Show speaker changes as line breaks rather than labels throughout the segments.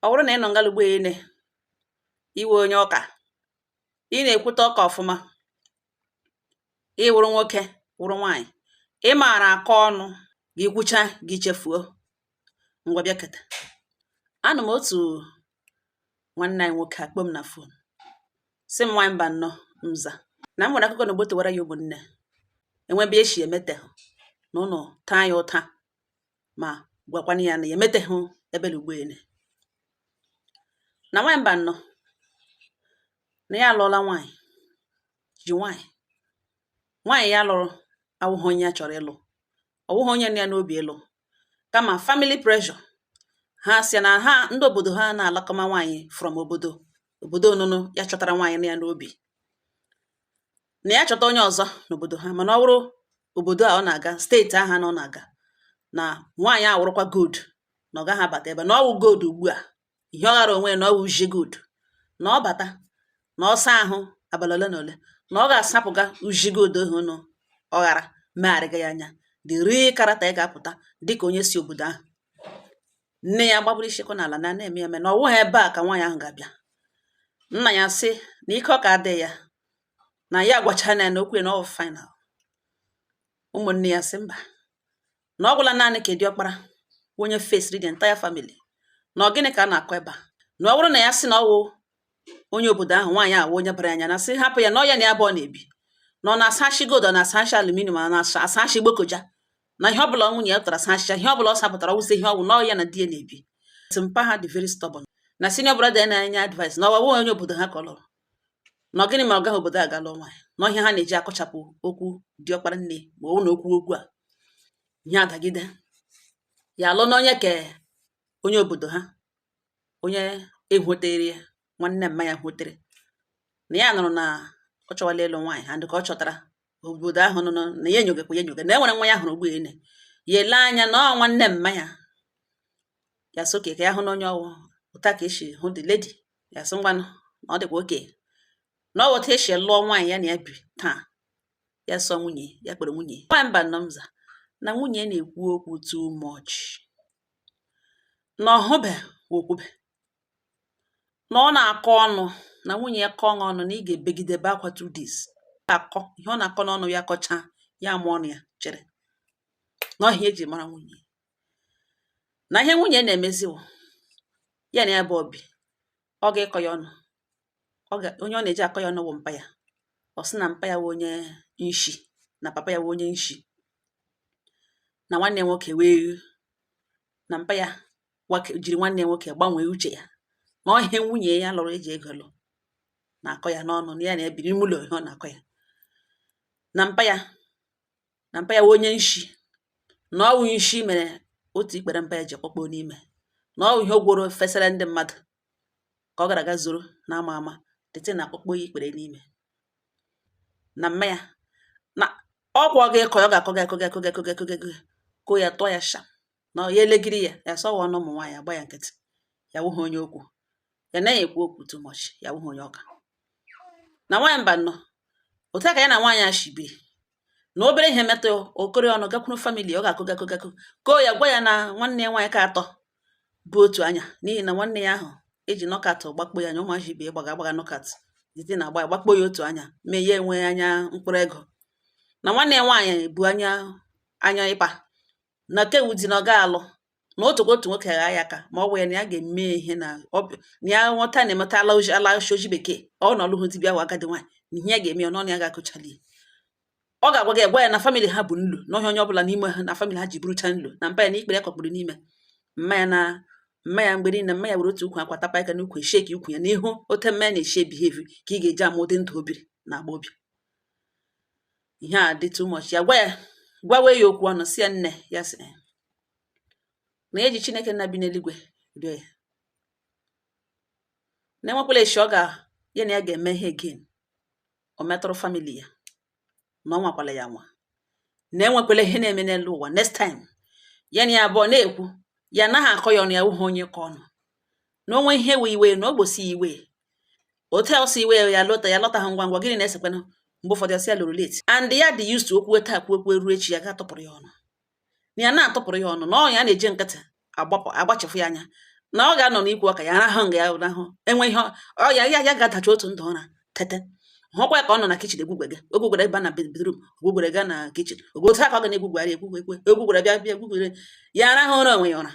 Ọ bụrụ na ị nọ ngalugbo ene, iwe onye ọka, ị na-ekwute ọka ọfụma, ị wụrụ nwoke, wụrụ nwaanyị, ị maara akọ ọnụ gị, kwucha gị chefuo. Ngwa, bịa keta. Anụ m otu nwanne anyị nwoke akpọ m na phone, sị m, "Nwaanyị mba nnọọ, nza na m nwere akụkọ na ogbotowara ya ụmụnne enwebe esi emete na ụnụ taa ya ụta, ma gwakwana ya na ya emeteghị ebele ugbo ene na nwaanyị mba nnọọ, na ya alụọla nwaanyị, ji nwaanyị. Nwaanyị ya lụrụ awụghị onye ya chọrọ ịlụ, ọwụghị onye nọ ya n'obi ịlụ, kama family pressure. Ha sị na ha ndị obodo ha na-alakọma nwaanyị from obodo onunu. Ya chọtara nwaanyị nọ ya n'obi, na ya chọta onye ọzọ n'obodo ha, mana ọ bụrụ obodo a ọ na-aga, steeti ahụ na ọ na-aga, na nwaanyị a wụrụkwa gold, na ọ gaghị abata ebe na ọ wụ gold ugbu a. Ihe ọ ghara onwe ya na ọ wụ uji gold, na ọ bata na ọ saa ahụ abalị ole na ole, na ọ ga-asapụga uji gold ahụ nụ ọ ghara megharịga ya anya. The real character ya ga-apụta dịka onye si obodo ahụ. Nne ya gbaburu ishikọ n'ala na na-eme eme na ọ wụghị ebe a ka nwaanyị ahụ ga-abịa. Nna ya sị na ike ọ ka adịghị ya, na ya gwachana ya na okwu ya na ọ final. Ụmụnne ya sị mba, na ọ gwụla naanị ka diọkpara onye fesiri the entire family, na ọ gịnị ka a na-akọ ebe a, na ọ bụrụ na ya sị na ọ wụ onye obodo ahụ, nwaanyị ahụ onye bara anya, na sị hapụ ya, na ọ ya na ya bụ ọ na-ebi, na ọ na-asachi gold, ọ na-asachi aluminium, ọ na-asachi gbokoja, na ihe ọbụla nwunye ya tara asachicha, ihe ọbụla ọ sapụtara wụsị ihe ọgwụ, na ọ ya na di ya na-ebi. Mpa ha dị very stubborn, na senior brother ya na-enye advice na ọwawa onye obodo ha ka ọ lụrụ, na ọ gịnị ma ọ gaghị obodo a ga lụọ nwaanyị, na ọhịa ha na-eji akọchapụ okwu diọkpara nne, ma ọ na okwu a ihe adagide ya alụ na onye ke onye obodo ha, onye ehwotere ya, nwanne mma ya hwotere na ya nụrụ na ọ chọwala ịlụ nwaanyị, and ka ọ chọtara obodo ahụ nọ na ya enyogekwa ya enyoge na e nwere nwa ya hụrụ ugbu ene ya ele anya na ọ nwanne mma ya. Ya sị oke ka ya hụ na onye ọwụ ụta ka esi hụ the lady. Ya sị ngwanụ, na ọ dịkwa oke na ọ otu esi lụọ nwaanyị ya na ya bi taa. Ya sọ nwunye ya kpere nwunye nwaanyị mba nnọmza na nwunye na-ekwu okwu too much, na ọhụbe okwube, na ọ na-akọ ọnụ, na nwunye ya kọọ ọnụ na ị ga-ebegide be akwa 2 days. Akọ ihe ọ na-akọ n'ọnụ ya, kọchaa ya mụọ ọnụ ya chere na ọhịa eji mara nwunye, na ihe nwunye na-emezi wụ ya na ya bụ obi ọ ga-ịkọ ya ọnụ. Ọ ga onye ọ na-eji akọ ya ọnụ wụ mpa ya. Ọ sị na mpa ya wụ onye nshi, na papa ya wụ onye nshi, na nwanne ya nwoke wee na mpa ya jiri nwanne ya nwoke gbanwee uche ya, na ọ ihe nwunye ya lụrụ eji ego lụ na-akọ ya n'ọnụ, na ya na-ebiri ime ụlọ, ihe ọ na-akọ ya na mpa ya, na mpa ya wụ onye nshi, na ọ wụ nshi mere otu ikpere mpa ya ji kpọkpọ n'ime, na ọ wụ ihe o gworo fesara ndị mmadụ ka ọ gara aga zoro na ama ama tete na akpọkpọ ya ikpere n'ime, na mma ya na ọkwa ọ ga-ịkọ ya, ọ ga-akọ gị, akọ gị, akọ gị, akọ gị, akọ gị, akọ gị, koo ya, tụọ ya sham, na ya elegiri ya, ya sọwa ọnụ ụmụ nwaanyị agba ya nkịtị. Ya wụghị onye okwu, ya naghị ekwu okwu too much, ya wụghị onye ọka. Na nwaanyị mba nnọọ, otu a ka ya na nwaanyị a shi biri, na obere ihe metụ okori ọnụ gakwuru family, ọ ga-akụ gakụ gakụ koo ya, gwa ya na nwanne ya nwaanyị ka atọ bụ otu anya, n'ihi na nwanne ya ahụ eji knockout gbakpo ya anya, ụmụazị ibe ya gbaga agbaga knockout site na agba ya gbakpo ya otu anya, mee ya enwe anya mkpụrụ ego, na nwanne ya nwaanyị bụ anya anya ịkpa, na kewu di na ọ ga alụ, na otu otu nwoke gha ya aka, ma ọ bụ ya na ya ga-eme ihe na na ya nghọta na-emeta ala oji ala oji bekee, ọ na ọlụhụ dibịa wa agadi nwaanyị, na ihe ya ga-eme ya n'ọnụ ya ga-akụchali. Ọ ga-agwa gị, gwa ya na family ha bụ nlu n'ọhịa, onye ọbụla n'ime ha na family ha ji burucha nlu, na mpa ya na ikpere ya kọkpụrụ n'ime mma ya, na mma ya mgbe niile mma ya were otu ukwu akwa tapa aka n'ukwu, esheki ukwu ya n'ihu ote mma ya na-eshi ebehave, ka ị ga-eji ama ụdị ndụ o biri na agba obi. Ihe a dị too much. Ya gwa ya, gwawe ya okwu ọnụ, si ya nne ya sị na eji Chineke nna bi n'eluigwe rịọ ya na enwekwala echi ọ ga ya na ya ga-eme ihe again o metụrụ family ya, na ọ nwakwala ya nwa, na enwekwala ihe na-eme n'elu ụwa. Next time ya na ya abụọ na-ekwu, ya anaghị akọ ya ọnụ, ya wụghị onye kọ ọnụ, na onwe ihe we iwe, na o gbosi ya iwe otu a ọsọ iwe ya lọta, ya lọta ha ngwa ngwa. Gịnị na-esekwanụ? Mgbe ụfọdụ ọsị ya lụrụ late, and ya dị used to okwu taa, kwuo okwu eruo echi ya ga atụpụrụ ya ọnụ, na ya na-atụpụrụ ya ọnụ, na ọ ya na-eji nkịtị agbapụ agbachafụ ya anya. Na ọ ga-anọ n'ikwu ọka ya rahụ nga ya rahụ enwe ihe ọ ya ya ya ga-adacha otu ndụ ụra tete, hụkwa ya ka ọ nọ na kitchen egwugwege ogwugwere ba na bedroom, ogwugwere gaa na kitchen, otu aka ọ ga na-egwugwegharị egwugwekwe ogwugwere bịa bịa egwugwere ya arahụ ụra onwe ya ụra.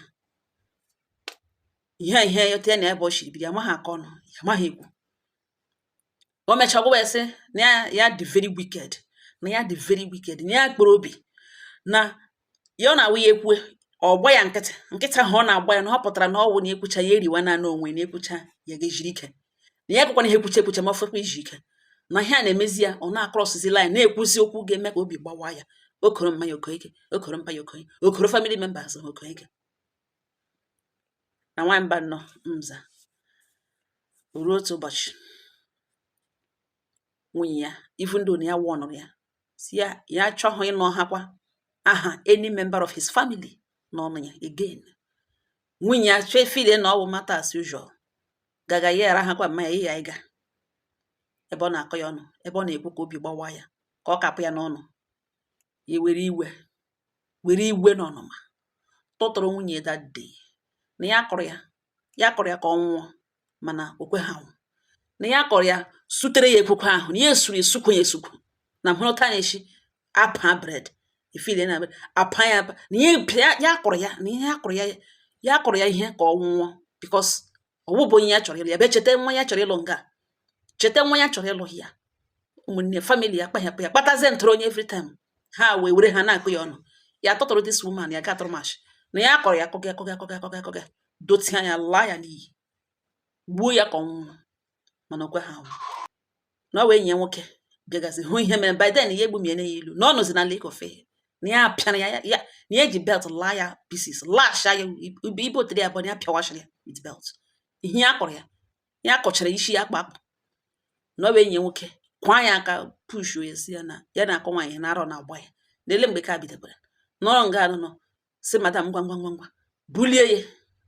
Ihe a ihe otu ya na ya bụ o shiri biri, amaghị akọ ọnụ ya, amaghị ekwu. O mechaa gwa ya sị na ya ya dị very wicked, na ya dị very wicked, na ya kpọrọ obi na ya ọ na-awụ ya ekwue ọ gba ya nkịtị nkịtị ahụ ọ na-agba ya, na ọ pụtara na ọ wụ na ekwucha ya eriwa naanị onwe, na ekwucha ya ga-ejiri ike, na ya ekwekwana ihe ekwucha ekwucha ma ọ fọkwa iji ike, na ihe a na-emezi ya ọ na-acrosszi line, na-ekwuzi okwu ga-eme ka obi gbawa ya. Okoro mmanya okoike, okoro mpa ya okoike, okoro family members ha okoike. Na nwamba nnọọ nza ruo otu ụbọchị, nwunye ya, even though na ya warnụrụ ya si ya ya achọghị ịnụ hakwa aha any member of his family n'ọnụ ya again, nwunye ya chọọ feel na ọ wụ matter as usual, gaga ya arahakwa mmanya ya ịga ebe ọ na-akọ ya ọnụ, ebe ọ na-ekwu ka obi gbawa ya, ka ọ kapụ ya n'ọnụ ya, were iwe were iwe na ọnụma tụtụrụ nwunye that day, na ya kụrụ ya, ya kụrụ ya ka ọ nwụọ, mana o kweghị anwụ, na ya kọrọ ya sutere ya ekwukwe ahụ, na ya esuru esukwu ya esukwu na mhụrụ ta na-eshi apa bread efile na apa ya apa, na ya ya kụrụ ya, na ihe ya kụrụ ya, ya kụrụ ya ihe ka ọ nwụọ, because ọwụ bụ onye ya chọrọ ịlụ. Ya bịa cheta nwa ya chọrọ ịlụ, nga cheta nwa ya chọrọ ịlụ ya, ụmụnne family ya kpahịa ya kpatazie ntụrụ onye every time ha wee were ha na-akụ ya ọnụ, ya tụtụrụ this woman, ya gatụrụ mash na ya kọrọ ya kọga kọga kọga kọga kọga dotia ya, laa ya n'iyi, gbuo ya ka ọ nwụọ, mana o kweghị anwụ. Na ọ wee enyi ya nwoke bịagazi hụ ihe mere. By then ya egbumiene ya ilu na ọ nọzi na lake of fire, na ya apịara ya ya na ya eji belt laa ya pieces, lasha ya ibe ibe otere ya abụọ, na ya pịawashịrị ya with belt. Ihe ya kọrọ ya, ya kọchara isi ya akpa akpụ. Na ọ wee enyi ya nwoke kwa ya aka push ya, si ya na ya na-akọ nwaanyị na arọ na-agba ya n'ele mgbe ka bidokwara nọrọ nga anụnọ, si madam ngwa ngwa ngwa ngwa bulie ya,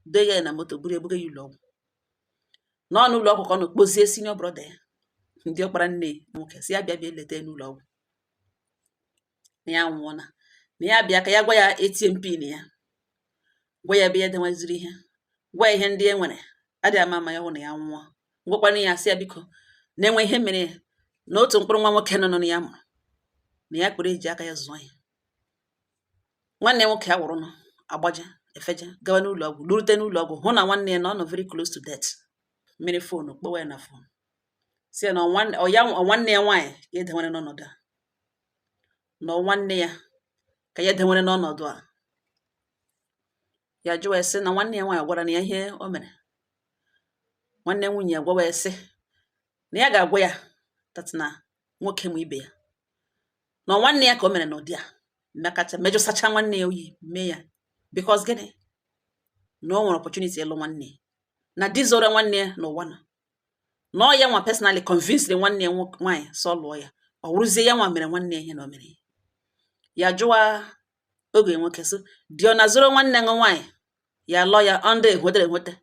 dee ya na moto, buru ebuga ya ụlọ ọgwụ. Nọ n'ụlọ ọgwụ ka ọ nọ kpozie senior brother ya, ndị ọkpara nne nwoke, si ya bịa bịa leta ya n'ụlọ ọgwụ, na ya nwụọna, na ya bịa ka ya gwa ya ATM pin ya, gwa ya ebe ya denweziri ihe, gwa ya ihe ndị e nwere adịghị ama ama ya hụ na ya nwụọ. Gwakwana ya sị ya biko, na-enwe ihe mere ya na otu mkpụrụ nwa nwoke nọ nọ ya mụrụ, na ya kpere eji aka ya zụọ ya. Nwanne ya nwoke awụrụnụ agbaje efeje gawa n'ụlọ ọgwụ, lurute n'ụlọ ọgwụ hụ na nwanne ya na ọ nọ very close to death. Mmiri phone kpọwa ya na phone, si ya na ọ nwanne ọ ya ọ nwanne ya nwaanyị ka edenwere n'ọnọdụ a, na ọ nwanne ya ka ya edenwere n'ọnọdụ a. Ya jụwa ya sị na nwanne ya nwaanyị gwara na ya ihe o mere. Nwanne nwunye ya gwawa ya sị na ya ga-agwa ya that na nwoke ma ibe ya na ọ nwanne ya ka o mere n'ụdị a mekacha mejụsacha nwanne ya oyi mee ya, because gịnị? Na o nwere opportunity ịlụ nwanne ya, na di zoro nwanne ya n'ụwa nọ na ọ ya nwa personally convinced nwanne ya nwaanyị sọ lụọ ya, ọ wụrụzie ya nwa mere nwanne ya ihe na o mere ya. Ya jụwa oge nwoke sị di ọ na zoro nwanne ya nwaanyị ya lụọ ya under ehwetere ehwete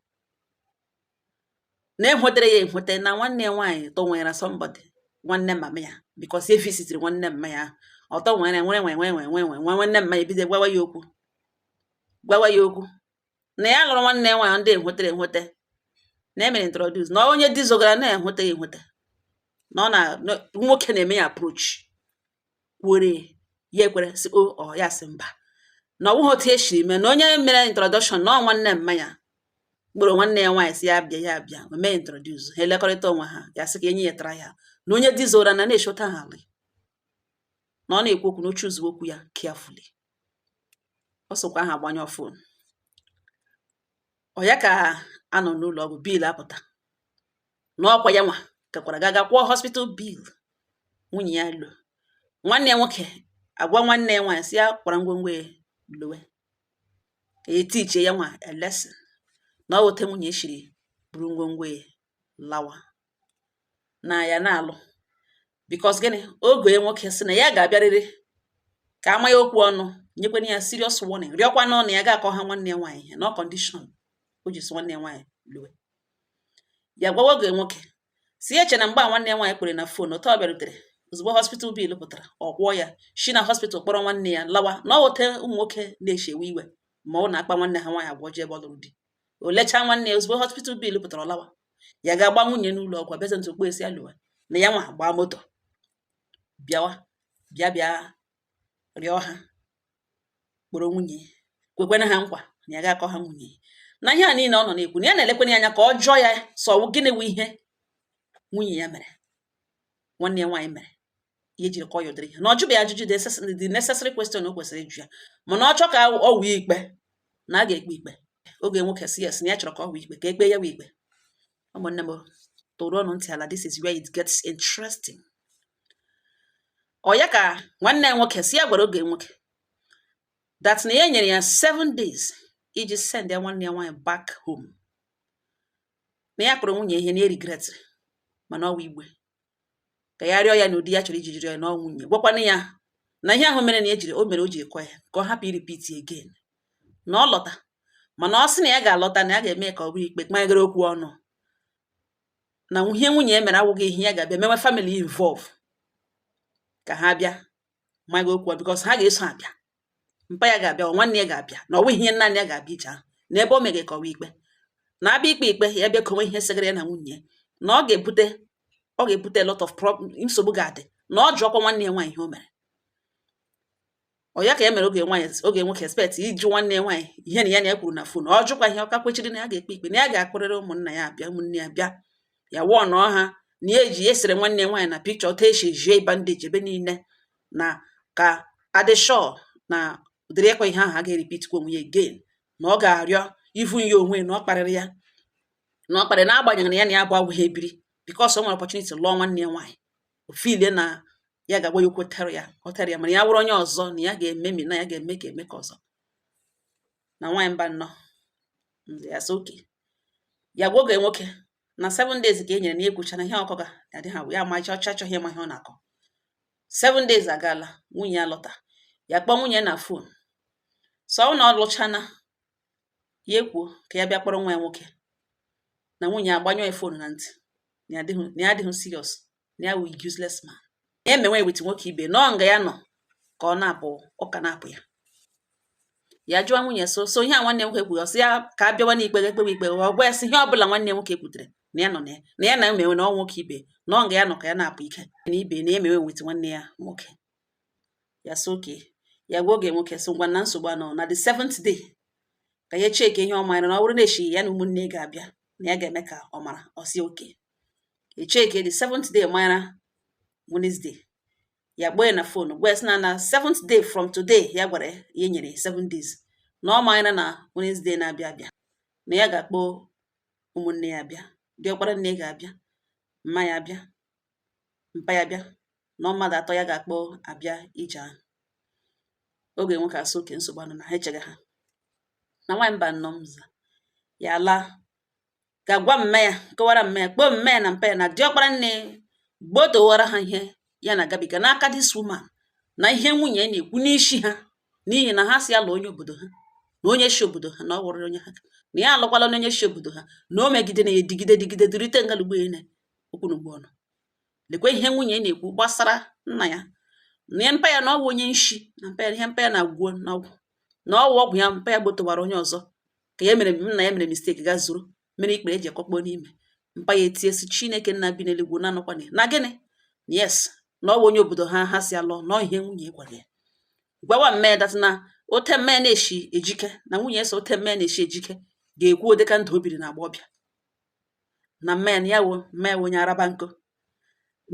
na ehwetere ya ehwete, na nwanne ya nwaanyị tọnwere somebody, nwanne mama ya, because e visitiri nwanne mama ya ahụ, ọtọ nwere nwere nwe nwe nwe nwe nwe nwe nwanne mama ya ebido gwawa ya okwu, gwawa ya okwu na ya lụrụ nwanne ya nwaanyị ndị ehwetere ehwete, na emere introduce, na onye di zogara na-ehwete ya ehwete, na ọ na nwoke na-eme ya approach kwere ya ekwere sị o ọ ya sị mba, na ọ bụghị otu esiri mee, na onye mere introduction na ọ nwanne mma ya kpọrọ nwanne ya nwaanyị sị ya bịa, ya bịa o mee introduce ha, elekọrịta onwe ha, ya sị ka enyi ya tara ya, na onye di zora na na-eshota ha alị, na ọ na-ekwu okwu na o choose okwu ya carefully. Ọ sokwa ahụ agbanyụọ phone. Ọ ya ka anọ n'ụlọ ọgwụ, bill apụta, na ọkwa ya nwa gakwara gaga kwụọ hospital bill nwunye ya lo. Nwanne ya nwoke agwa nwanne ya nwaanyị sị ya kwara ngwongwo ya lowe, ka etichie ya nwa a lesson, na ọ wote nwunye shiri buru ngwongwo ya lawa na ya na-alụ, because gịnị? Oge ya nwoke sị na ya ga-abịarịrị ka ama ya okwu ọnụ, nyekwana ya serious warning, rịọkwa n'ọnụ ya ga-akọ ha nwanne ya nwaanyị ihe na ọ condition o ji sị nwanne ya nwaanyị lowe. Ya gwawa oge nwoke si ya eche na mgbe a nwanne ya nwaanyị kpere na phone otu ọ bịarutere ozugbo hospital bill pụtara, ọ kwụọ ya, shi na hospital kpọrọ nwanne ya lawa, na ọ wote ụmụ nwoke na-echewe iwe ma ọ na-akpa nwanne ha nwaanyị agwa ọjọọ ebe ọ lụrụ di. O lechaa nwanne ya ozugbo hospital bill pụtara, ọ lawa. Ya ga-agba nwunye n'ụlọ ọgwụ, abịazi ntụ okpu esi ya lụwa na ya nwa gbaa moto bịawa, bịa bịa rịọ ha kpọrọ nwunye, kwekwene ha nkwa na ya ga-akọ ha nwunye na ihe a niile ọ nọ na-ekwu, na ya na-elekwana ya anya ka ọ jụọ ya sọ gịnị wụ ihe nwunye ya mere, nwanne ya nwaanyị mere ihe jiri kọọ ya ụdịrị ihe, na ọ jụbeghị ajụjụ the necessary question o kwesịrị ịjụ ya. Mana ọ chọ ka ọ wee ikpe na a ga-ekpe ikpe oge nwoke si yes, na ya chọrọ ka ọ wee ikpe, ka ekpe ya wee ikpe. Ụmụnne m, tụrụ ọnụ ntị ala. This is where it gets interesting. Ọ ya ka nwanne ya nwoke si ya gwara oge nwoke that na ya nyere ya 7 days iji send ya nwanne ya nwaanyị back home, na ya kpọrọ nwunye ihe na ya regret, mana ọ wụ igwe ka ya rịọ ya n'ụdị ya chọrọ iji jiri ya na ọ nwunye, gwakwana ya na ihe ahụ mere na ejiri o mere o ji ekwe ya ka ọ hapụ irepeat again, na ọ lọta. Mana ọ sị na ya ga-alọta, na ya ga-eme ka ọ bụrụ ikpe kpanyegoro okwu ọnụ, na ihe nwunye ya mere awụghị ihe ya ga-abịa mewe family involve, ka ha bịa maghị okwu, because ha ga-eso abịa, mpa ya ga-abịa, ọ nwanne ya ga-abịa, na ọ nweghị ihe naanị ya ga-abịa ije ahụ, na ebe o meghe ka ọ bụ ikpe na-abịa ikpe ikpe ya bịa konwe ihe segara ya na nwunye ya, na ọ ga-ebute a lot of problem, nsogbu ga-adị, na ọ jụọkwa nwanne ya nwaanyị ihe o mere. Ọ ya ka ya mere oge nwaanyị, oge nwoke expect ịjụ nwanne ya nwaanyị ihe na ya na ya kwuru na phone, ọ jụkwa ihe ọ ka kwechiri na ya ga-ekpe ikpe, na ya ga-akpụrịrị ụmụnna ya abịa, ụmụnne ya bịa, ya wụọ ha na ya eji ya sere nwanne ya nwaanyị na picture otu esi ejie bandage ebe niile, na ka adị sure na ụdịrị ịkwa ihe ahụ a ga-erepeat kwa onwe ya again, na ọ ga-arịọ ivu ya onwe na ọ kparịrị ya, na ọ kparịrị, n'agbanyeghị na ya na ya bụ abụghị ebiri, because o nwere opportunity lụọ nwanne ya nwaanyị, ofilie na ya ga-agwa ya okwu tere ya, ọ tere ya, mana ya wụrụ onye ọzọ na ya ga-ememi, na ya ga-eme ka eme ka ọzọ na nwaanyị mba nnọọ nze ya sị oke ya gwa oge nwoke na 7 days ka e nyere, na ya ekwuchara ihe ọkọ ga adị ha ya ma ọcha achọghị ịma ihe ọ na-akọ. 7 days agaala, nwunye ya lọta, ya kpọọ nwunye na phone, sọ ọ na ọ lụchana, ya ekwuo ka ya bịa kpọrọ nwa ya nwoke, na nwunye ya agbanyụọ ya phone na ntị, na ya adịghị serious, na ya wụ useless man, ya emenwe with nwoke ibe nọọ nga ya nọ ka ọ na-apụ ụka na-apụ ya. Ya jụọ nwunye so so ihe a nwanne nwoke kwuru, ọ sị ya ka a bịawa n'ikpe ga-ekpewe ikpe. Ọ gwa ya sị ihe ọbụla nwanne nwoke kwutere na ya nọ na ya, na ya na-emewe na ọ nwoke ibe na ọ nga ya nọ ka ya na-apụ ike na ibe na emewe with nwanne ya nwoke. Ya sị oke ya gwa oge nwoke sị ngwa, na nsogbu anọ, na the seventh day ka ya cheke ihe ọ mara, na ọ bụrụ na echi ya na ụmụnne ga-abịa, na ya ga-eme ka ọ mara. Ọ sị oke echeke the seventh day mara Wednesday, ya kpọọ ya na phone, gwa ya sị na na seventh day from today, ya gwara ya, ya nyere 7 days, na ọ mara na Wednesday na-abịa abịa, na ya ga-akpọ ụmụnne ya abịa, diọkpara nne ga-abịa, mma ya abịa, mpa ya bịa, na ọ mmadụ atọ ya ga-akpọ abịa ije ahụ. Oge nwoke asị oke, nsogbu anọ, na ha echeghị ha na nwaanyị mba nnọọ mza ya laa ga gwa mma ya, kọwara mma ya, kpọọ mma ya na mpa ya na diọkpara nne, gbotowara ha ihe ya na-agabiga n'aka this woman, na ihe nwunye ya na-ekwu n'isi ha, n'ihi na ha si alụ onye obodo ha, na onye shi obodo ha, na ọ wụrụ onye ha, na ya alụkwala onye shi obodo ha, na o megide na ya digide digide durite ngalugbo ene okwu n'ugbo ọnụ. Lekwa ihe nwunye na-ekwu gbasara nna ya na ya mpa ya, na ọ wụ onye nshi, na mpa ya, ihe mpa ya na-agwụ n'ọgwụ, na ọwụ ọgwụ ya mpa ya gbotowara onye ọzọ, ka ya mere nna ya mere mistake ga zuru mere ikpere eji ekọkpọ n'ime mpa ya, etie sị Chineke nna bi n'eluigwe na anọkwana na gịnị. Yes, na ọ wụ onye obodo ha, ha si alụ, na ọ ihe nwunye gwara ya, gwawa mme ya that na ote mme na-eshi ejike, na nwunye so ote mme na-eshi ejike ga-ekwu ụdịka ndụ o biri na agbọbịa, na mme ya na ya wụ mme ya wụ onye araba nkụ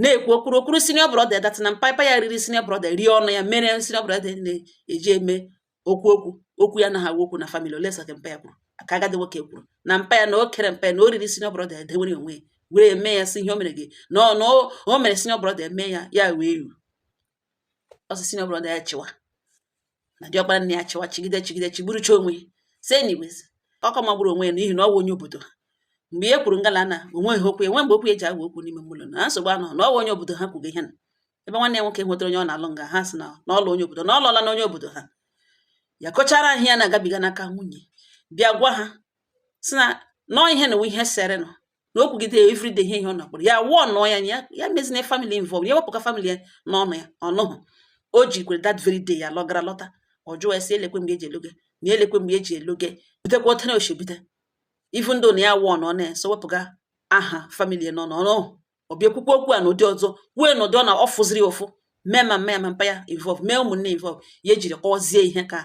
na-ekwu okwuru okwuru senior brother, that na mpapa ya riri senior brother rie ọnụ ya, mere senior brother na-eji eme okwu okwu okwu ya anaghị agwa okwu na family olesa ka mpa ya kwuru, ka agadi nwoke kwuru na mpa ya na o kere mpa ya na o riri senior brother edewere onwe ya were eme ya, sị ihe o mere gị na o mere senior brother eme ya, ya wee ru ọsị senior brother ya chịwa na diọkpara nne ya chịwa chigide chigide chigburucha onwe si. Anyways, ọkọ magburu onwe ya n'ihi na ọ wụ onye obodo ha. Mgbe e kwuru ngala na onweghị okwu enwe mgbe okwu eji agwa okwu n'ime ụlọ na nsogbu anọ, na ọ wụ onye obodo ha kwugo ihe na ebe nwanne ya nwoke nwetara onye ọ na-alụ nga ha sị na na ọ lụ onye obodo, na ọ lụọla na onye obodo ha. Ya kọchara ihe ya na-agabiga n'aka nwunye, bịa gwa ha sị na nọọ ihe na ihe sere nọ na o kwugide everyday ihe ihe ọ na-akpọrọ ya wụọ nọọ ya ya ya mezina family involved, ya wepụka family ya n'ọnụ ya ọnụhụ. O jikwere that very day ya lọgara lọta, ọ jụọ ya sị elekwe mgbe eji eloge na elekwe mgbe eji eloge butekwa otere oshibute. Even though na ya wụọ na ọ na-eso wepụga aha family nọ n'ọrụ, ọ bịa kwukwa okwu a n'ụdị ọzọ, kwuo n'ụdị ọ na ọ fụziri ụfụ, mee ma mma ya ma mpa ya involve, mee ụmụnne involve. Ya ejiri kọwazie ihe ka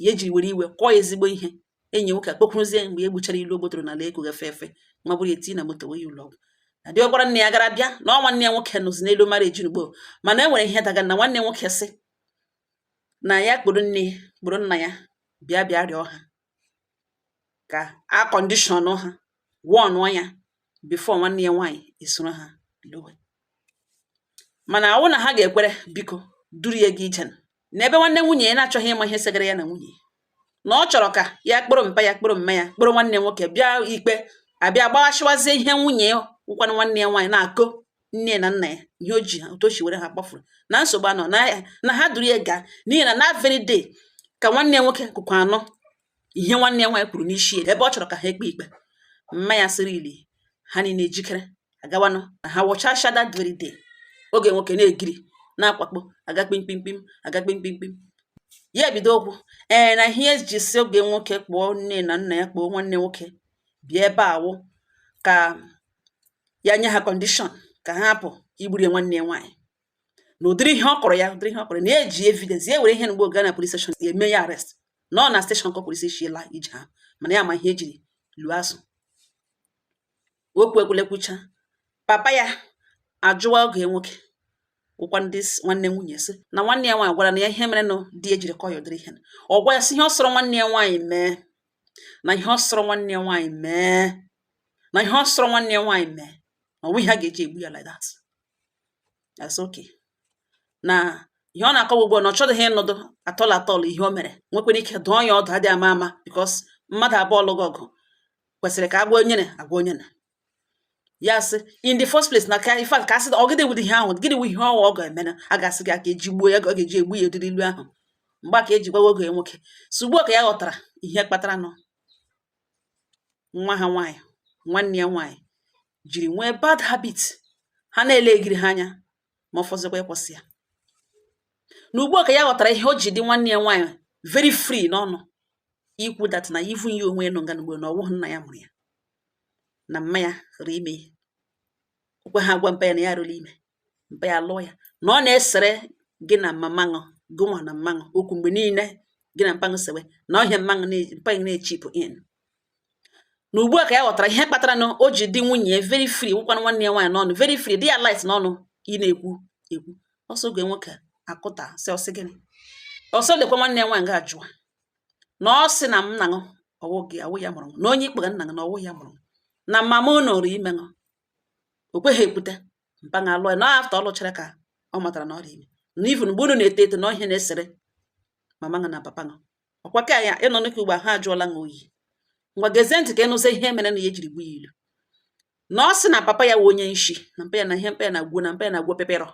ya ejiri were iwe kọọ ya ezigbo ihe. Enyi nwoke akpọkwuruzie mgbe e gbuchara ilu ogbotoro n'ala ego efe efe nwa bụrụ eti na moto wee ụlọ ọgwụ na diọkpara nne ya gara bịa na ọ nwanne ya nwoke nọzi n'elu marriage ugbo. Mana e nwere ihe daga na nwanne nwoke sị na ya kpụrụ nne, kpụrụ nna ya, bịa bịa rịọ ha ka a condition ha wọnụọ ya before nwanne ya nwaanyị esoro ha lowe. Mana awụ na ha ga-ekwere, biko duru ya gị ije n'ebe nwanne nwunye ya na-achọghị ịma ihe segara ya na nwunye, na ọ chọrọ ka ya kpụrụ mpa ya, kpụrụ mma ya, kpụrụ nwanne nwoke bịa ikpe, abịa gbaghasịwazie ihe nwunye ya wụkwanụ nwanne ya nwaanyị na-akọ nne na nna ya, ihe o ji ha otu o si were ha kpọfuru na nsogbu anọ na ha duru ya gaa, n'ihi na na very day ka nwanne ya nwoke kụkwa anọ ihe nwanne ya nwaanyị kwuru n'isi ya, ebe ọ chọrọ ka ha ekpe ikpe. Mma ya sịrị ili ha niile ejikere agawanụ na ha wụchasha that very day. Oge nwoke na-egiri na-akwakpo aga kpimkpimkpim, aga kpimkpimkpim, ya ebido okwu ee na ihe eji si oge nwoke kpọọ nne na nna ya, kpọọ nwanne nwoke bịa ebe awụ ka ya nye ha condition ka ha hapụ igburu ya nwanne ya nwaanyị, na ụdịrị ihe ọ kọrọ ya, ụdịrị ihe ọ kọrọ, na ya eji evidence ya were ihe mgbe gaa na police station ya eme ya arrest, na ọ na station ka polisi shi la ije ha. Mana ya ma ihe ejiri lụọ azụ okwu ekwulekwucha. Papa ya ajụwa oge nwoke wụkwa ndị nwanne nwunye sị na nwanne ya nwaanyị gwara na ya ihe mere nụ di ejiri kọ ya ụdịrị ihe. Ọ gwa ya sị ihe ọ sọrọ nwanne ya nwaanyị mee, na ihe ọ sọrọ nwanne ya nwaanyị mee, na ihe ọ sọrọ nwanne ya nwaanyị mee, na ọ nweghị ha ga-eji egbu ya like that. That's okay. Na ihe ọ na-akọwa ugbu a na ọ chọdịghị ịnụdụ atọl atọl ihe o mere nwekwara ike dụọ ya ọdụ adịghị ama ama, because mmadụ abụọ lụghị ọgụ kwesịrị ka agwa onye na agwa onye na ya sị in the first place na ka in fact ka asị ọ gịnị wụdị ihe ahụ, gịnị wụ ihe ọnwa ọ ga-eme na a ga-asị gị aka eji gbuo ya, ọ ga-eji egbu ya ụdịrị ilu ahụ mgbe a ka eji gwawa oge nwoke. So ugbu a ka ya ghọtara ihe kpatara nọ nwa ha nwaanyị, nwanne ya nwaanyị jiri nwee bad habit ha na-ele egiri ha anya, ma ọ fọzikwa ịkwụsị ya. Na ugbu a ka ya ghọtara ihe o ji dị nwanne ya nwaanyị very free n'ọnụ ikwu that na even ya onwe ya nọ nga n'ugbo na ọwụghị nna ya mụrụ ya, na mma ya hụrụ ime ya okwe ha gwa mpa ya na ya rụrụ ime mpa ya lụọ ya, na ọ na-esere gị na mama ṅụ gụnwa na mma ṅụ okwu mgbe niile, gị na mpa ṅụ sewe na ọhịa mma ṅụ mpa ṅụ na-echipụ in. Na ugbu a ka ya ghọtara ihe kpatara na o ji dị nwunye ya very free, wụkwanụ nwanne ya nwaanyị n'ọnụ very free, dị ya light n'ọnụ ị na-ekwu ekwu ọsọ. Oge nwoke akụta sị ọsị gịnị ọsọ lekwa nwanne ya nwaanyị ga-ajụwa na ọ sị na m nna ṅụ ọwụ gị awụ ya mụrụ m, na onye ikpega nna gị na ọwụ ya mụrụ m, na mama unu rụ ime ṅụ o kweghị ekwute mpa ṅa alụọ ya, na after ọ lụchara ka ọ matara na ọ dị ime, na even mgbe unu na-eto eto na ihe na-esere mama ṅụ na papa ṅụ ọkwa ka ya ịnọ n'ụka ugbu a ha ajụọla ṅụ oyi. Ngwa gezie ntị ka ịnụzie ihe mere na ya ejiri gbuo ya ilu. Na ọ sị na papa ya wụ onye nshi, na mpa ya na ihe mpa ya na-agwuo, na mpa ya na-agwọ pepero,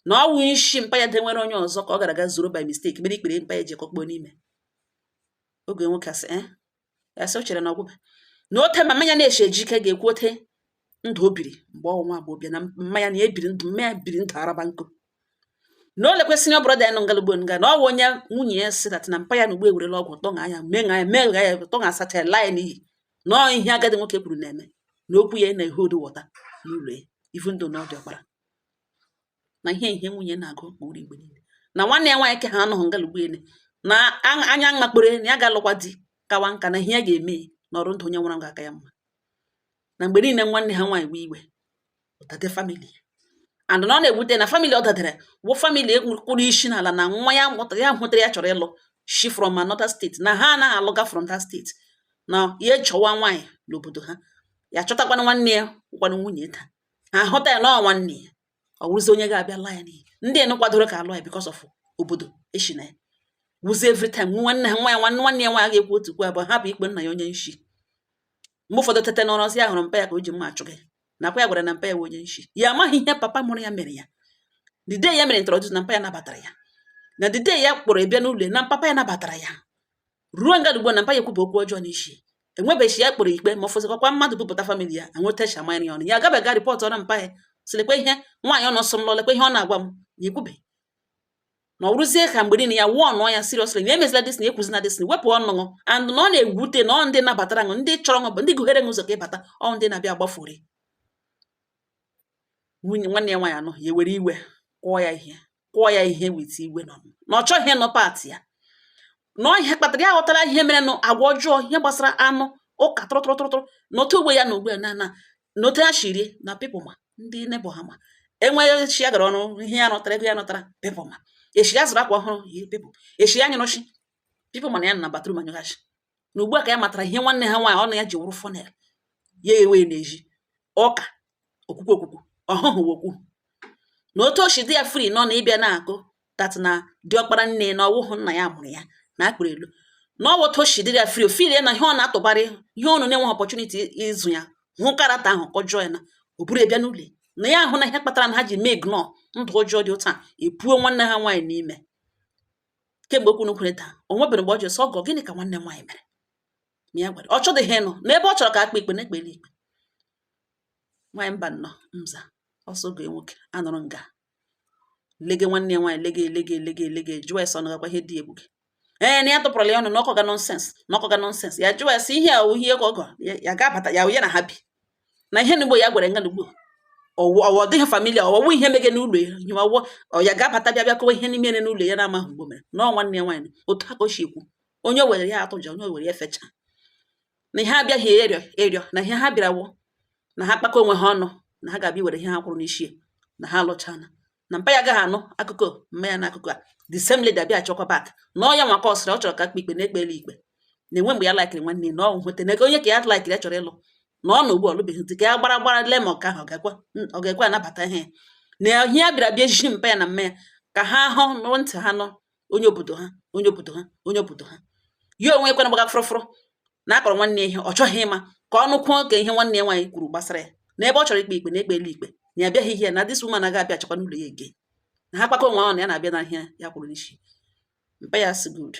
na ọ wụ nshi mpa ya denwere onye ọzọ ka ọ gara aga zuru by mistake mere ikpere mpa ya ji kọkpọọ n'ime. Oge nwoke asị eh ya sị o chere na ọgwụbe na ote mama ya na-eche ejike ga-ekwu ote ndụ o biri mgbe ọ nwa agbọghọbịa, na mma ya na ebiri ndụ mma ya biri ndụ araba nkụ, na o lekwesịrị ọ brother ya nọ ngalugbo nga, na ọ wụ onye nwunye ya sị that na mpa ya na ugbo ewerela ọgwụ tọṅa ya mee ṅa ya mee ṅa ya tọṅa asacha ya laa ya n'iyi, na ọ ihe agadi nwoke kwuru na-eme na okwu ya na-ehold water n'ụlọ ya, even though na ọ dị ọkpara, na ihe ihe nwunye na-agụ uri mgbe niile, na nwanne ya nwaanyị ke ha anọghị ngalugbo ene na anya makpere na ya ga-alụkwa di kawa nka, na ihe ya ga-eme n'ọrụ ndụ onye nwụrụ anwụ ga-aka ya mma, na mgbe niile nwanne ha nwaanyị wee iwe ụtade family and na ọ na-ewute na family ọ dadere wụ family kwụrụ isi n'ala, na nwa ya mụtara ya hụtara ya chọrọ ịlụ shi from another state, na ha anaghị alụga from that state, na ya chọwa nwaanyị n'obodo ha, ya chọtakwana nwanne ya wụkwanụ nwunye taa, ha hụta ya na ọ nwanne ya, ọ wụrụzi onye ga-abịa laa ya n'iyi. Ndị enu kwadoro ka alụ ya because of obodo eshi na ya wụzi every time nwanne ha nwa ya nwanne nwanne ya nwaanyị ga-ekwu otu kwu abụọ hapụ ikpe nna ya onye nshi. Mgbe ụfọdụ tete n'ụra sị ya hụrụ mpa ya ka o ji mma achụ gị, nakwa ya gwara na mpa ya wụ onye nshi, ya amaghị ihe papa mụrụ ya mere ya. The day ya mere introduce na mpa ya nabatara ya, na the day ya kpọrọ bịa n'ụlọ na papa ya nabatara ya ruo nga ugbu a na mpa ya ekwuba okwu ọjọọ n'isi enwebeghị ya kpọrọ ikpe, ma ọ fọzịkwakwa mmadụ bupụta family ya anwetacha manya ya ọnụ ya agabeghị report ọrụ mpa ya sị lekwa ihe nwaanyị ọ nọsọ m lọ, lekwa ihe ọ na-agwa m, ya ekwube. Na ọ rụzie ka mgbe niile ya wụọ nụọ ya seriously na emezila this, na ekwuzina this, wepụ ọnụ. And na ọ na-ewute na ọ ndị nabatara ṅụ, ndị chọrọ ṅụ, bụ ndị gụghere ṅụ ụzọ ka ịbata, ọ ndị na-abịa agbafuri nwunye nwanne ya nwaanyị anọ. Ya were iwe kụọ ya ihe, kụọ ya ihe with iwe nọ na ọ chọghị ịnụ part ya, na ọ ihe kpatara ya ghọtara ihe mere nụ, agwa ọjọọ, ihe gbasara anụ ụka tụrụtụrụtụrụ na otu ugbo ya na ugbu a na otu ha shirie na people, ma ndị neighbor ha, ma enweghị chi ya gara ọrụ, ihe ya nọtara, ego ya nọtara, people ma echi ya zụrụ akwa ọhụrụ yi, people echi ya nyụrụ shi, people mana ya nọ na bathroom anyụghachi. Na ugbu a ka ya matara ihe nwanne ha nwaanyị ọnụ ya ji wụrụ funnel ya ewe na-eji ọka okwukwu okwukwu ọhụhụ wokwu, na otu o si dị ya free nọ na ịbịa na-akụ that na diọkpara nne na ọwụhụ nna ya mụrụ ya na akpịrị elu, na ọ bụ otu o si dịrị ya free, o feel na ihe ọ na-atụbarị ihe ọnụ na-enweghị opportunity ịzụ ya hụ character ahụ kọjọọ ya, na o buru bịa n'ụlọ na ya ahụ na ihe kpatara na ha ji mee ignore ndụ ọjọọ dị otu a epuo nwanne ha nwaanyị n'ime kemgbe okwu n'okwere taa. O nwebere mgbe ọ jụrụ sị ọgọ, gịnị ka nwanne m nwaanyị mere? Ma ya gwara ọ chọdịghị ịnụ n'ebe ọ chọrọ ka akpa ikpe na-ekpeli ikpe. Nwaanyị mba nnọọ nza ọsọ oge nwoke anọrọ nga lege nwanne ya nwaanyị, lege lege lege lege, jụọ ya sị ọ nọgakwa ihe dị egwu gị. Ee, na ya tụpụrụla ya ọnụ na ọkọga nonsense, na ọkọga nonsense. Ya jụọ ya sị ihe a ihe ọgọ ya ga-abata ya ya na ha bi na ihe n'ugbo ya gwara nga n'ugbo ọwụ ọ dịghị familiar, ọwụ ihe mege n'ụlọ ya, ihe ọwụ ọ ya ga-abata bịa bịa kọwa ihe n'ime n'ụlọ ya na-amaghị mgbe o mere na ọ nwanne ya nwaanyị. Otu a ka o si ekwu, onye o were ya atụja, onye o were ya fecha, na ihe abịaghị ịrịọ ịrịọ, na ihe ha bịara wụ na ha kpakọ onwe ha ọnụ, na ha ga-abịa were ihe ha kwụrụ n'isi ya, na ha alụchana, na mpa ya agaghị anụ akụkọ mma ya n'akụkọ a. The same lady abịa achọkwa back na ọ ya nwa ka ọ sịrị ọ chọrọ ka akpa ikpe na-ekpeli ikpe, na-enwe mgbe ya likeri nwanne ya, na ọ hụte na onye ka ya likeri, ya chọrọ ịlụ, na ọ nọ ugbu a ọlụbeghị ntị ka ya gbara gbara lee ma nke ahụ ọ ga-ekwe anabata ihe ya, na ihe ya bịara bịa ejichi mpa ya na mma ya ka ha hụ nụ ntị ha nọ onye obodo ha, onye obodo ha, onye obodo ha. Ya onwe ekwe na gbaga fụrụfụrụ na akọrọ nwanne ya ihe ọ chọghị ịma ka ọ nụkwuo ka ihe nwanne ya nwaanyị kwuru gbasara ya, na ebe ọ chọrọ ikpe ikpe na ekpeli ikpe, na ya abịaghị ihe na this woman agaghị abịa achọkwa n'ụlọ ya again, na ha kpakọ onwe ọ na ya na-abịa na ihe ya kwuru n'isi mpa ya. Si good,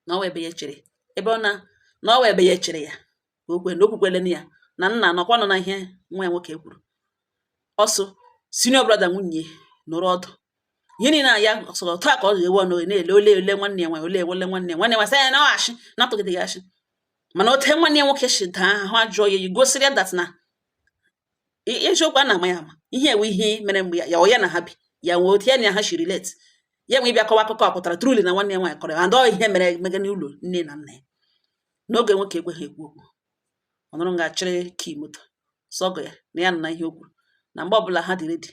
na ọwa ebe ya chere ebe ọ na na ọwa ebe ya chere ya ka o kwe na o kwukwele ya na nna nọkwa nọ na ihe nwa ya nwoke kwuru. Ọsọ senior brother nwunye nọrọ ọdụ ihe niile a ya sọrọ otu a ka ọ ga-ewe ọnụ na-ele ole ole nwanne ya nwaanyị, ole ole nwanne ya nwanne ya nwaanyị sị ya na ọ ashị na atụgide ya ashị, mana ote nwanne ya nwoke si daa ahụ ajụọ ya gosiri ya that na eziokwu a na-ama ya ama ihe ewe ihe mere mgbe ya ọ ya na ha bi ya nwee otu ya na ha shi relate ya nwee ịbịa kọwa akụkọ a pụtara truly na nwanne ya nwaanyị kọrọ ya and ọ ihe mere mege n'ụlọ nne na nna ya. N'oge nwoke ekweghị ekwu okwu, ọ nọrọ nga chịrị key moto sọgọ ya na ya nọ na ihe o kwuru na mgbe ọbụla ha dị ready,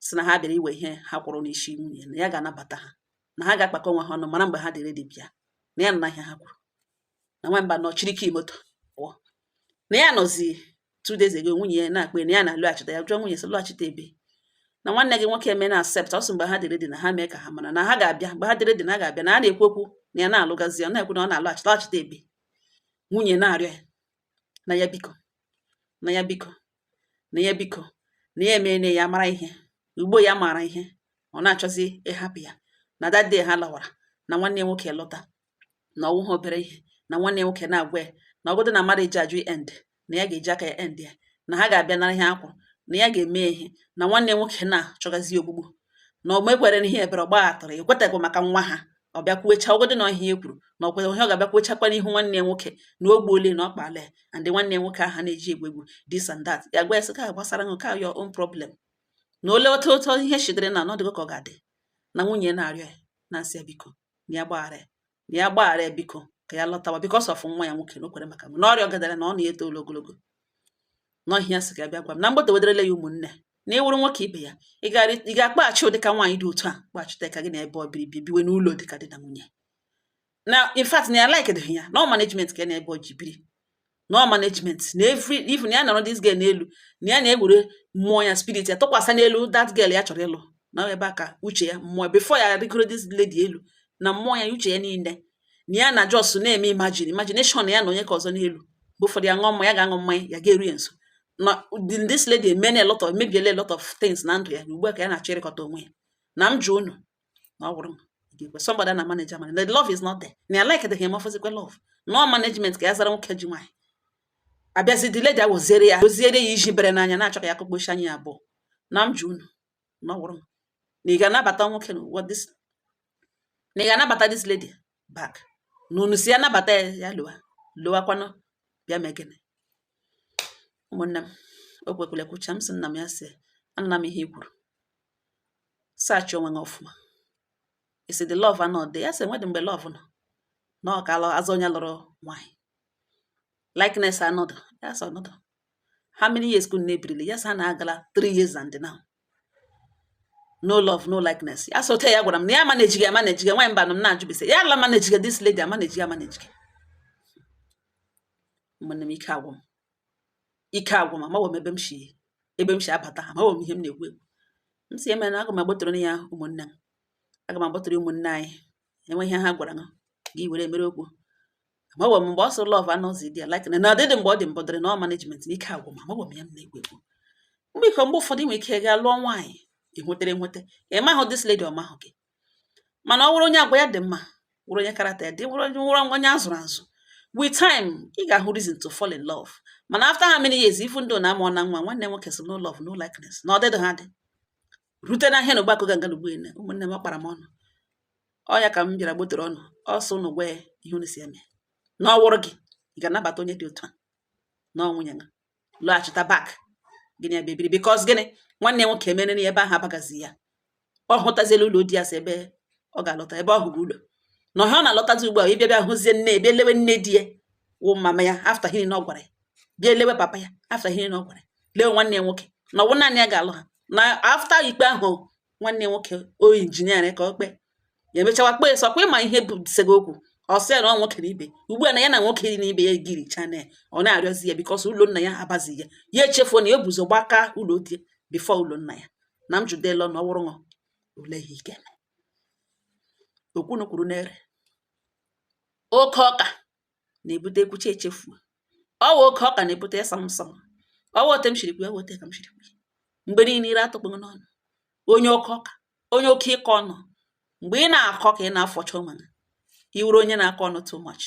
sị na ha bịara iwe ihe ha kwụrụ n'isi nwunye, na ya ga-anabata ha, na ha ga-akpakọ onwe ha ọnụ mara mgbe ha dị ready bịa, na ya nọ na ihe ha kwuru. Na nwamba nọ chịrị key moto pụọ, na ya nọzi 2 days ago nwunye ya na-akpọ ya na ya na-alọghachite. Ya jụọ nwunye sị lọghachite ebe na nwanne gị nwoke eme na accept ọsọ mgbe ha dị ready, na ha mee ka ha mara na ha ga-abịa mgbe ha dị ready, na ha ga-abịa, na a na-ekwu okwu na ya na-alụgazi ya na-ekwu na ọ na-alọghachite lọghachite ebe. Nwunye na-arịọ ya na ya biko, na ya biko, na ya biko, na ya emeene ya mara ihe ugbo ya mara ihe ọ na-achọzi ịhapụ ya, na that day ha lawara na nwanne ya nwoke lọta na ọwụ ha obere ihe, na nwanne ya nwoke na-agwa ya na ọgọdụ na marriage ajụ end, na ya ga-eji aka ya end ya, na ha ga-abịa nara ihe akwụrụ, na ya ga-eme ihe, na nwanne ya nwoke na-achọgazi ogbugbu, na ọ mekwere ihe ebere ọgbaghatara ekwetekwa maka nwa ha. Ọ bịa kwuecha ọgọdụ na ihe e kwuru na ọkwa ihe ọ ga-abịa kwuechakwa n'ihu nwanne ya nwoke na o gbuole na ọ kpala ya, and nwanne ya nwoke ahụ na-eji egwu egwu this and that. Ya gwa ya sị ka gbasara nke a your own problem, na ole otu otu ihe shidere na ọnọdụ ka ọ ga-adị, na nwunye na-arịọ ya na nsị ya biko, na ya gbaghara ya, na ya gbaghara ya biko, ka ya lọtawa because of nwa ya nwoke, na o kwere maka na ọrịa gadara na ọ na-eto ogologo n'ọhịa. Sị ka ya bịa gwa m na mgbata wederele ya ụmụnne na ịwụrụ nwoke ibe ya, ị ga-akpaghachi ụdị ka nwaanyị dị otu a kpaghachite ka gị na ebe ọ biri bi biwe n'ụlọ dịka di na nwunye, na in fact na ya like dịghị ya na ọ management ka ya na ebe ọ ji biri, na ọ management na every even ya nọrọ this girl n'elu, na ya na-ewere mmụọ ya, spirit ya tụkwasị n'elu that girl ya chọrọ ịlụ, na ebe a ka uche ya, mmụọ before ya rigoro this lady elu, na mmụọ ya, uche ya niile, na ya na just na-eme imagine, imagination ya na onye ka ọzọ n'elu. Mgbe ụfọdụ ya ṅụọ mmanya, ya ga-aṅụ mmanya, ya ga-eru ya nso na this lady emene a lot of, mebiela a lot of things na ndụ ya, na ugbu a ka ya na-achọ ịrịkọta onwe ya. Na m jụ unu na ọ gwụrụ m ga-ekwe somebody na manage manage, the love is not there, na ya like him ọfọzikwa love no management ka ya zara nwoke ji nwaanyị abịazi. The lady awoziere ya oziere ya iji bere n'anya na-achọ ka ya kụkpochi anya ya abụọ. Na m jụ unu na ọ gwụrụ m. Na ị ga-anabata nwoke na what this, na ị ga-anabata this lady back, na unu si ya nabata ya, ya lụwa lụwakwanụ, bịa mee gịnị? Ụmụnne m, o kwekwere kwucha. M sị nna m, ya sị anụna m ihe i kwuru, search onwe gị ọfụma. Isi the love anọ dị ya, sị enwedị mgbe love nọ na ọ ka alụ azụ onye lụrụ nwaanyị, likeness anọdụ ya, sị ọnọdụ. How many years ka unu na-ebirili? Ya sị ha na-agala 3 years and now no love, no likeness. Ya sị ote ya gwara m na ya manage ya manage nwaanyị mba nọ m na-ajụbise ya ala manage this lady, amanage amanage. Ụmụnne m, ike agwụ m, ike agwụ m. Amaghị m ebe m shi abata, amaghị m ihe m na-ekwu ekwu. M si eme na aga m agbotoro ya ụmụnne m, aga m agbotoro ụmụnne anyị enwe ihe ha gwara m gị were mere okwu. Amaghị m mgbe ọ sị love anọzi dị ya like na ọdịdị mgbe ọ dị mbụ dịrị na ọ management na ike agwụ m. Amaghị m ya m na-ekwu ekwu. Mgbe iko mgbe ụfọdụ ị nwere ike gaa lụọ nwaanyị ị nwetere enwete, ị mahụ this lady, ọ mahụ gị, mana ọ wụrụ onye agwa ya dị mma, wụrụ onye character ya dị, wụrụ onye azụrụ azụ, with time ị ga-ahụ reason to fall in love. Mana after how many years, even though na amụọ na nwa nwanne nwoke sị no love, no likeness, na ọdịdị ha dị rute na ahịa na ụgbakọ ga nga ugbu ene. Ụmụnne m, ọ kpara m ọnụ ọ ya ka m bịara gbotere ọnụ ọsọ unu gwa ya ihe unu si eme na ọ wụrụ gị, ị ga-anabata onye dị otu a na ọ nwunye gị lọghachita back gịnị ya bebiri? Because gịnị? Nwanne ya nwoke emere na ebe ahụ abagazi ya, ọ hụtaziela ụlọ di ya, sị ebe ọ ga-alọta, ebe ọ hụrụ ụlọ na ọhịa ọ na-alọtazi ugbu a, ịbịa bịa hụzie nne, bịa lewe nne di ya wụ mama ya after ihe na ọ gwara ya, bịa lewe papa ya after ihe na ọ gwara ya, lewe nwanne ya nwoke na ọwụ naanị ya ga-alụ ha na after ikpe ahụ nwanne ya nwoke o engineer ka ọ kpee ya, emechawa kpee sọkwa ịma ihe bụ sego okwu. Ọ sị ya na ọ nwoke na ibe ugbu a na ya na nwoke na ibe ya giricha na ya, ọ na-arịọzi ya because ụlọ nna ya abazi ya, ya echefuo na ya buzo gbaka ụlọ di before ụlọ nna ya. Na m judela na ọ wụrụ ṅụ ole ihe ike okwunu kwuru n'ere oke ọka na-ebute ekwucha echefuo. Ọwa oke ọka na-ebute ịsam nsam. Ọwa ote m shiri kwu ya, ote ka m shiri kwu. Mgbe niile ire atụkpụghị n'ọnụ onye oke ọka, onye oke ịkọ ọnụ. Mgbe ị na-akọ ka ị na-afọcha onwe gị, ị wụrụ onye na-akọ ọnụ too much.